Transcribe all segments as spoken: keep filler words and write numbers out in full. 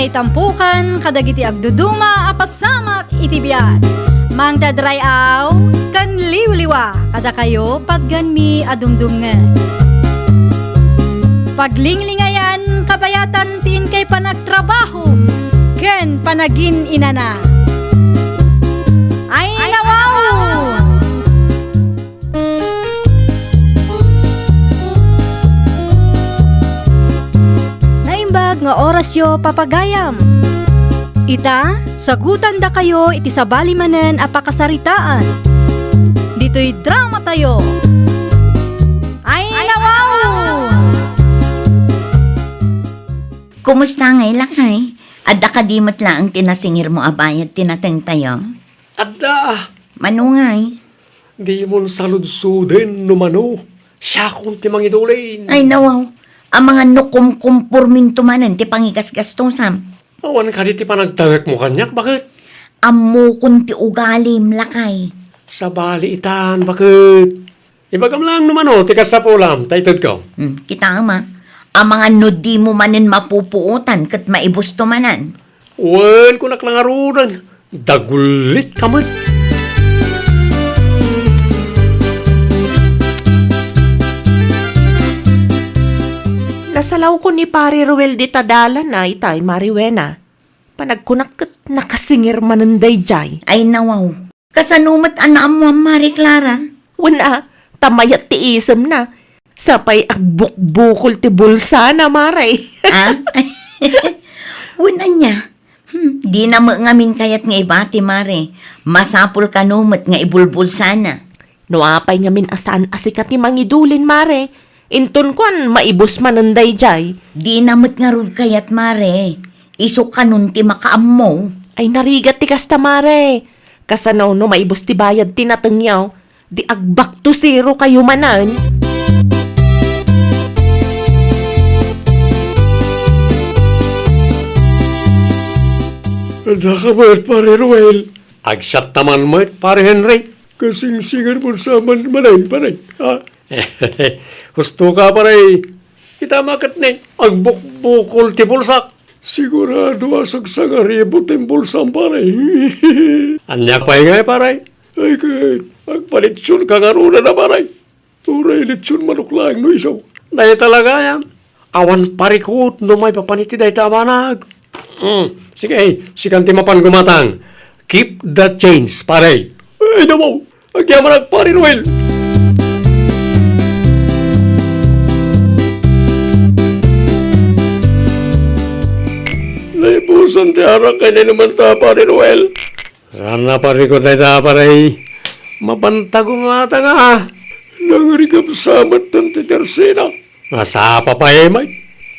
Itampukan kadagiti agduduma a pasamak iti biag. Mangted ray-aw ken liwliwa kadakayo patgenmi a dumdumngeg. Paglinglingayan kabayatan ti inkay panagtrabaho ken panagin-inana. Ay, nawaw! Naimbag nga orasyo, papagayam. Ita, sagutandakayo iti sabali manen a pakasaritaan. Ditoy dramatayo. Ay, nawaw! Kumusta ngay, lakay? Adda kadi met laeng ti nasingirmo a bayad ti natengtayo? Adda. Mano ngay? Dimon saludsoden no mano. Siakon ti mangidulin. Ay, nawaw. Amangan no kumkumporminto manen ti pangigasgastusam. Awan kadi ti panagtangekmo kaniak, baket? Ammokon ti ugalim, lakay. Sabali itan, baket? Ibagam laeng no mano ti kasapulam, ta itedko. Hmm, kitaem a. Amangan no dimo manen mapupuotan ket maibusto manen. Wen, kunak la ngaruden, dagullitka met. Nasalawko ni Pare Ruel dita dalan a itay, Mare Wena. Panagkunak ket nakasingir manen daydiay. Ay, nawaw. Kasano met a naammoam, Mare Clara? Wen a, ta mayat ti isemna. Sapay agbukbukol ti bulsana, Mare. Ah? Wen ania? Hmm, dina met ngamin kayat nga ibati, Mare. Masapul kano met nga ibulbulsana. No apay ngamin a saan a sika ti mangidulin, Mare, inton kuan, maibus manen daydiay. Dina met ngarud kayat, Mare. Isu kanon ti makaammo. Ay, narigat ti kasta, Mare. Kasano no maibus ti bayad ti natengyo, di agback to zero kayo manen? Adda ka met, Pare Ruel. Agsiatta man met, Pare Henry. Kasingsingar mo sa man manen, pare. Ah, Husto ka, pare. Kita maket ni, agbukbukol ti bulsak. Sigurado a sagsangaribo ti bulsam, pare. Ania pay ngay, pare? Ay, ket agpalitson ka ngaruden a, pare. Uray litson manok laeng no isu. Dayta la gayam. Awan parikut no maipapan iti dayta a banag. Mm, sige, sikan ti mapan gumatang. Keep the change, pare. Ay, nawaw! Agyamanak, Pare Ruel! Naipusan ti arak ken inumanta, Pare Ruel. Saan a parikut dayta, pare. Mapan ta gumatang a. Nangrigap sa met ti tersena. Nasapa pay met.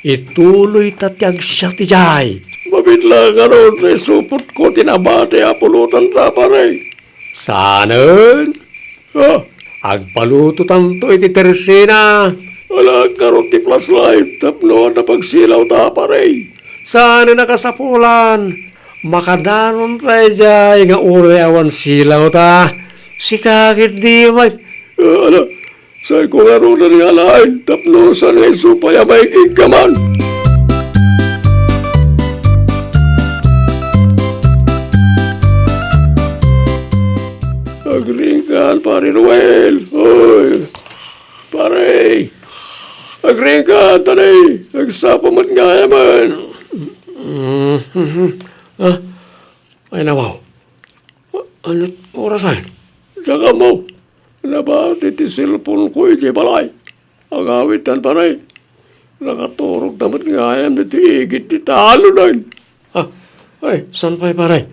Ituloy ta ti agsiat idiay. Mabiit la ngarud ti supotko ti nabati a pulotanta, pare. Saanen? Ha? Agpalutotanto iti tersena. Alaak ngarud ti flashlight tapno adda pagsilawta, pare. Saanen a kasapulan. Makadanonta idiay nga uray awan silawta. Sika ketdi met. Ah, ala, saanko ngaruden nga alaen tapno saan nga isu pay a maigiggaman. Agriingkan, Pare Ruel. Oy, pare. Agriingkan, tani. Agsapa met nga ayamen. Mm, mhm. Ah, ay, nawaw. Ania orasen? Diak ammo. Nabati ti cellphone-ko idiay balay. Agawidtan, pare. Nakaturogta met nga ayam ditoy igid ti talonen. Ah, ay, saan pay, pare?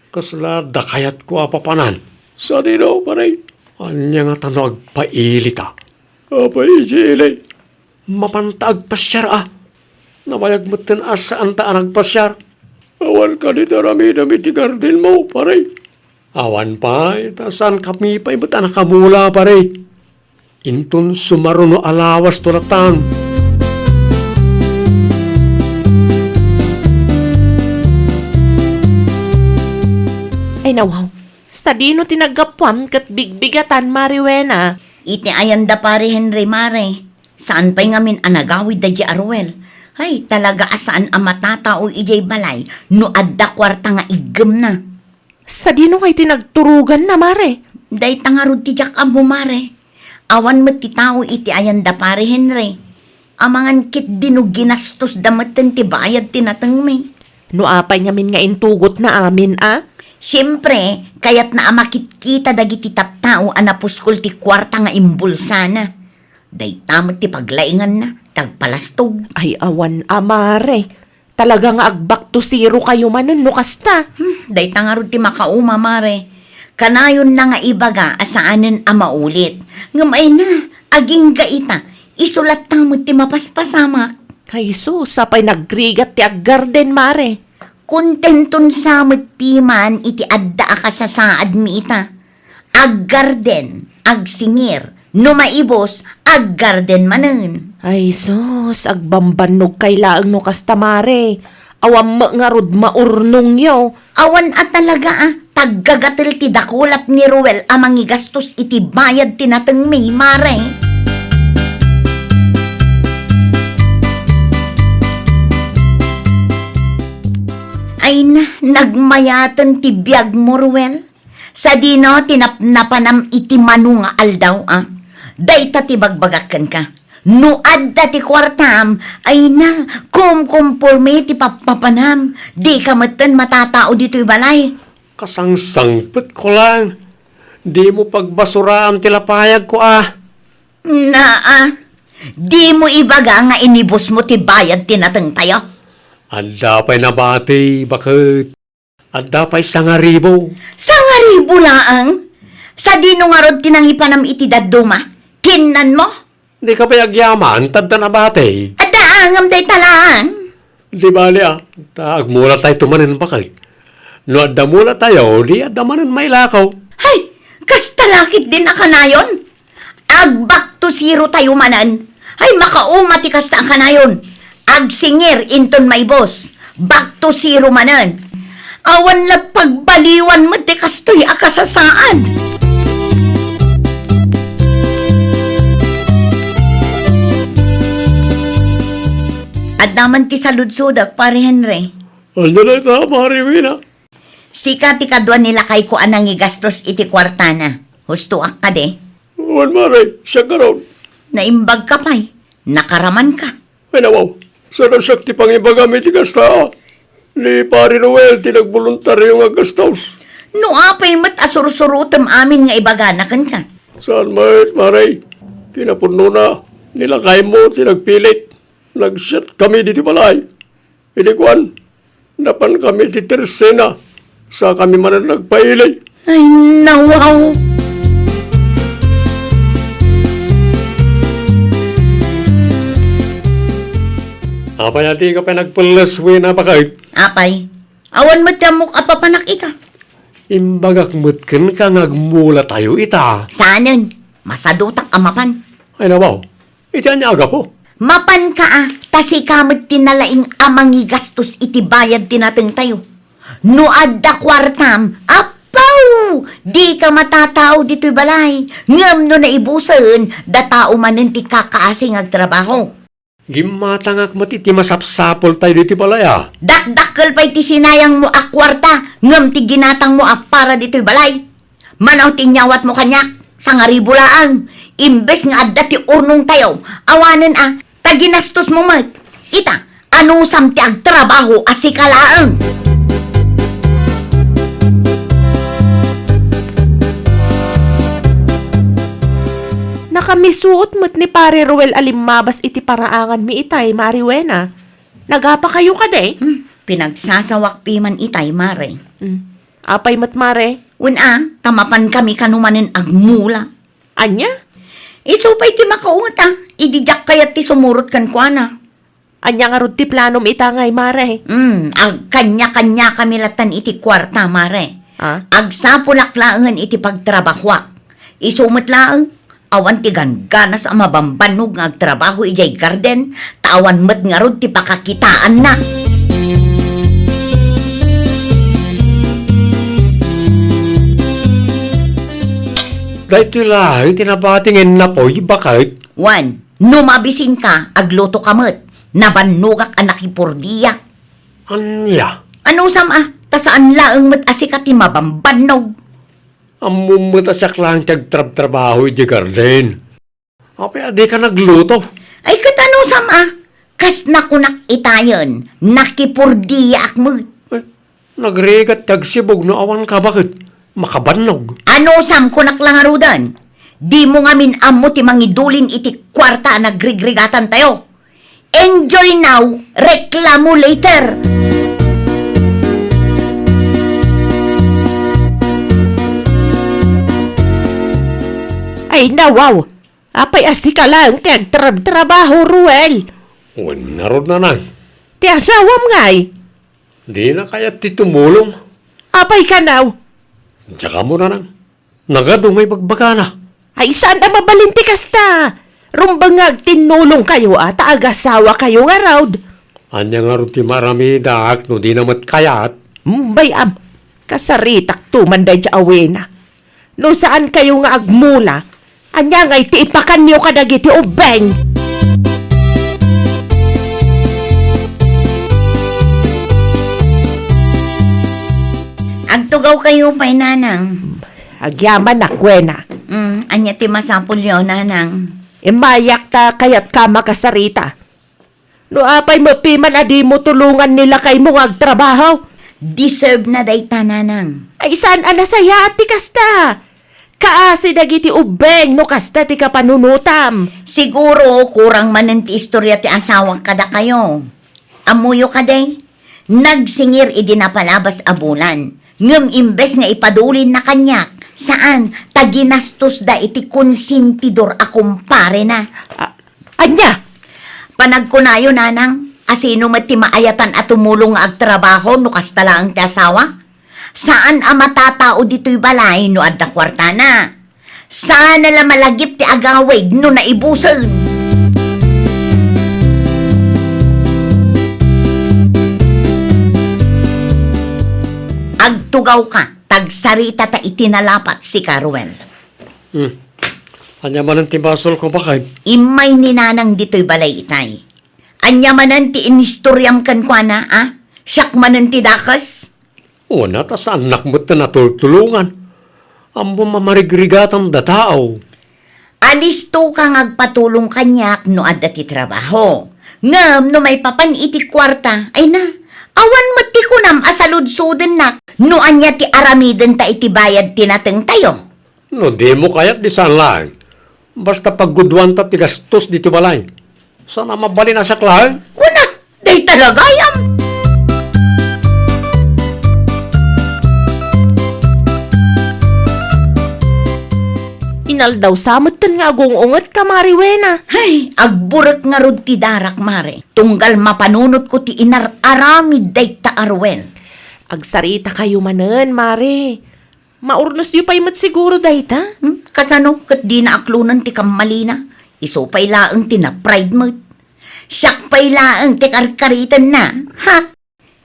Kasla adda kayatko a papanan. Sadino, pare? Ania ngata no agpailita? Apay idi ili? Mapanta agpasiar a. Nabayag metten a saanta a nagpasiar. Awan kadi ti aramidem iti gardenmo, pare? Awan pay, ta saankami pay met a nakamula, pare. Inton sumaruno a lawas to latta. Ay, nawaw. Sadino ti naggapuam ket bigbigatan, Mare Wena? Iti ayanda, Pare Henry, Mare. Saan pay ngamin a nagawid daydi a Ruel. Ay, talaga a saan a matatao idiay balay no adda kuarta nga iggemna. Sadino ngay ti nagturoganna, mare? Dayta ngarud ti diak ammo, mare. Awan met ti tao iti ayan da Pare Henry. Amangan ketdi no ginastosda metten ti bayad ti natengmi. No apay ngamin nga intugotna amin a? Siempre, kayatna a makitkita dagiti tattao a napuskol ti kuarta nga imbulsana. Dayta met ti paglainganna, ti agpalastog. Ay, awan a, mare. Talaga nga ag-back to zero kayo manen no kasta. Hmm, dayta ngarud ti makauma, mare. Kanayonna nga ibaga a saanen a maulit. Ngem ay na, agingga ita, isu latta met ti mapaspasamak. Ay sus, apay nagrigat ti aggarden, mare. Kontenton sa met piman iti adda a kasasaadmi ita. Aggarden, agsingir, no maibus, aggarden manen. Ay sus, agbambannog kay laeng no kasta, mare. Awan met ngarud maurnongyo. Awan a talaga a, taggagatel ti dakulat ni Ruel a mangigastos iti bayad ti natengmi, mare. Ay na, nagmayaten ti biagmo, Ruel. Sadino ti napnapanam iti mano nga aldaw, a? Dayta ti bagbagak kenka. No adda ti kuartam, ay na, kumkumporme ti pappapanam. Dika metten matatao ditoy balay. Kasangsangpetko lang. Dimo pagbasuraam ti lapayagko, a. Naa, dimo ibaga nga inibusmo ti bayad ti natengtayo? Adda pay nabati, baket. Adda pay sangaribu. Sangaribu laeng? Sadino ngarud ti nangipanam iti dadduma? Kinnanmo? Dika pay agyaman, ta adda nabati. Adda ngem dayta laeng. Di bali a, ta agmulatayto manen, baket. No adda mulatayo, di adda manen mailakaw. Hay, kasta la ketdin a kanayon? Ag-back to zero tayo manen. Ay, makauma ti kasta a kanayon. Agsingir inton maibus. Back to zero manen. Awan la pagbaliwan met ti kastoy a kasasaad. Adda man ti saludsodek, Pare Henry. Ania dayta, Pare Wena? Sika ti kadua ni lakayko a nangigastos iti kuartana. Hustoak kadi? Wen, Mare, siak ngarud. Naimbagka pay. Nakaramanka. Ay, nawaw. Saan a siak ti pangibagam iti kasta? Ni Pare Noel ti nagboluntario nga aggastos. No apay met a sursurotem amin nga ibagana kenka? Saan met, Mare. Kinapudnona, ni lakaymo ti nagpilit. Nagsiat kami ditoy balay. Idi kuan, napan kami ti tersena, sa kami manen nagpaili. Ay, nawaw! Apay a dika pay nagpelles, Wena, baket? Apay, awan met ti ammok a papanak ita. Imbagak met kenka nga agmulatayo ita. Saanen, masadutak a mapan. Ay, nawaw. Iti ania a gapu? Mapanka a, ta sika met ti nalaing a mangigastos iti bayad ti natengtayo. No adda kuartam, appaw! Dika matatao ditoy balay. Ngem no naibusen, datao manen ti kakaasi nga agtrabaho. Gimmatangak met iti masapsapultayo ditoy balay a. Dakdakkel pay ti sinayangmo a kuarta, ngem ti ginatangmo a para ditoy balay. Mano ti inyawatmo kaniak? Sangaribu laeng. Imbes nga adda ti urnongtayo, awanen a, ta ginastosmo met. Ita, anusam ti agtrabaho a sika laeng. Nakamisuot met ni Pare Ruel a limmabas iti paraanganmi itay, Mare Wena. Nagapakayo kadi? Hmm, pinagsasawak piman itay, Mare. Hmm. Apay met, Mare? Wen a, ta mapankami kano manen agmula. Ania? Isu pay ti makaunget a, idi diak kayat ti sumurot kenkuana. Ania ngarud ti planom ita ngay, Mare? Hmm, agkanya-kanyakami lattan iti kuarta, Mare. Ah? Agsapulak laengen iti pagtrabahoak. Isu met laeng, awan ti gangganas a mabambannog nga agtrabaho idiay garden, ta awan met ngarud ti pakakitaanna. Daytoy laeng ti nabati nga innapoy, baket. Wen, no mabisinka, aglutoka met. Nabannogak a nakipurdia. Ania? Anusam a, ta saan laeng met a sika ti mabambannog. Ammom met a siak laeng ti agtrabtrabaho iti garden. Apay a dika nagluto? Ay, ket anusam a, kas nakunak itayen, nakipurdiaak met. Eh, nagrigat ti agsibug no awan ka baket makabannog. Anusam, kunak la ngaruden, dimo ngamin ammo ti mangidulin iti kuarta a nagrigrigatantayo. Enjoy now, reklamo later. Ay, nawaw! Apay a sika laeng ti agtrabtrabaho, Ruel? Wen ngarud, nanang. Ti asawam ngay? Dina kayat ti tumulong. Apay kanaw? Diak ammo, nanang. Nagadu nga ibagbagana. Ay, saan a mabalin ti kasta? Rumbeng nga agtinnulongkayo a ta agasawakayo ngarud. Ania ngarud ti maaramidak no dina met kayat? Umbay am, kasaritakto man daydiay a Wena. No saankayo nga agmula, ania ngay ti ipakanyo kadagiti ubbing? Agtugawkayo pay, nanang. Agyamanak, Wena. Mm, ania ti masapulyo, nanang? Immayak ta kayatka makasarita. No apay met piman a dimo tulongan ni lakaymo nga agtrabaho? Deserve na dayta, nanang. Ay, saan a nasayaat ti kasta? Kaasi dagiti ubbing no kasta ti kapanunotam. Siguro, kurang manen ti istorya ti asawak kadakayo. Ammoyo kadi, nagsingir idi napalabas a bulan. Ngem imbes nga ipadulinna kaniak, saan, ta ginastosda iti konsentidor a kumparena. A-, ania? Panagkunayo, nanang, a sino met ti maayatan a tumulong nga agtrabaho no kasta laeng ti asawa? Saan a matatao ditoy balay no adda kuartana. Saan a la malagip ti agawid no naibusen. Agtugawka, ta agsaritata iti nalapat, sika, Ruel. Hmm. Ania manen ti basolko, baket? Immay ni nanang ditoy balay itay. Ania manen ti inistoriam kenkuana, a? Siak manen ti dakes? Una, ta saannak met ti natultulongan. Ammom a marigrigatanda tao. Alistoka nga agpatulong kaniak no adda ti trabaho. Ngem no maipapan iti kuarta, ay na, awan met ti kunam a saludsodennak no ania ti aramidenta iti bayad ti natengtayo. No dimo kayat, di saan laeng. Basta pagguduanta ti gastos ditoy balay. Saan a mabalin a siak laeng? Kuna, dayta la gayam. Inaldaw sa metten nga agung-ungetka, Mare Wena. Hay, agburek ngarud ti darak, Mare. Tunggal mapanunotko ti inar-aramid dayta a Ruel. Agsaritakayo manen, Mare. Maurnosyo pay met siguro dayta? Hmm? Kasano ket dina aklonen ti kammalina? Isu pay laeng ti na-pride met. Siak pay laeng ti karkaritenna. Ha?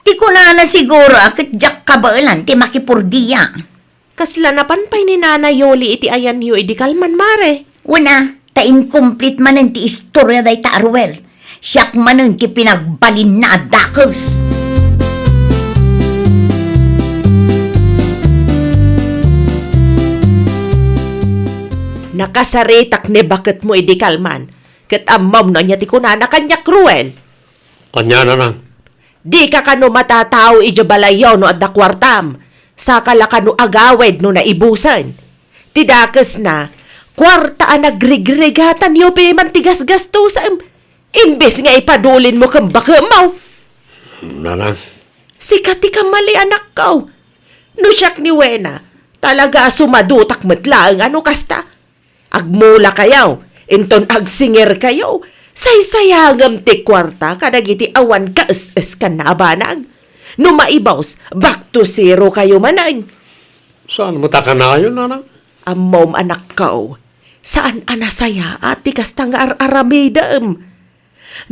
Ti kunana siguro a ket diak kabaelan ti makipurdia. Kasla napan pay ni Nana Yoli iti ayanyo idi kalman, Mare? Wen a, ta incomplete manen ti istorya dayta a Ruel. Siak manen ti pinagbalinna a dakes. Nakasaritak ni baketmo idi kalman, ket ammom no ania ti kunana kaniak, Ruel? Ania, nanang? Dika kano matatao idiay balayyo no adda kuartam, saka la kano agawid no naibusen. Ti dakesna, kuarta a nagrigrigatanyo piman ti gasgastusem, imbes nga ipadulinmo ken bakemmo. Nanang. Sika ti kamali, anakko. No siak ni Wena, talaga a sumadutak met laeng a no kasta. Agmulakayo, inton agsingirkayo, saysayangem ti kuarta kadagiti awan kaes-eskanna a banag. No maibus, back to zero kayo manen. Saan met a kanayon, nanang? Ammom, anakko, saan a nasayaat ti kasta nga ar-aramidem.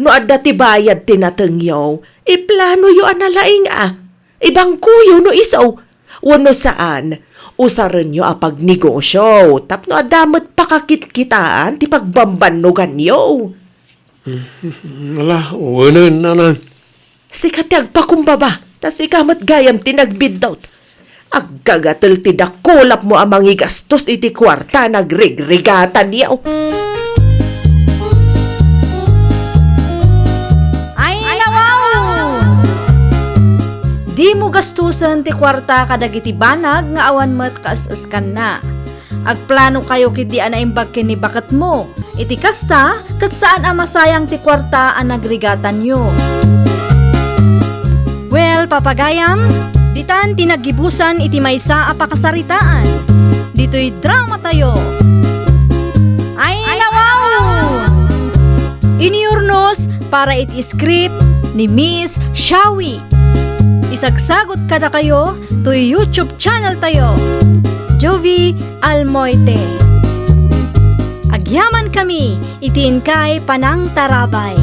No adda ti bayad ti natengyo, iplanoyo a nalaing a. Ibangkoyo no isu. Wenno saan, usarenyo a pagnegosyo tapno adda met pakakitkitaan ti pagbambannoganyo. Hmm, ala, wenen, nanang. Sika ti agpakumbaba, ta sika met gayam ti nagbiddut. Aggagatel ti dakulapmo a mangigastos iti kuarta a nagrigrigatanyo. Ay, nawaw! Dimo gastusen ti kuarta kadagiti banag nga awan met kaes-eskanna. Agplano kayo ketdi a naimbag ken ni baketmo. Iti kasta, ket saan a masayang ti kuarta a nagrigatanyo. Well, papagayam, ditan ti naggibusan iti maysa a pakasaritaan. Ditoy dramatayo. Ay, nawaw! Iniurnos para iti script ni Miss Shawi. Isagsagot kadakayo toy YouTube channel tayo, Jovie Almoite. Agyaman kami iti inkay panangtarabay.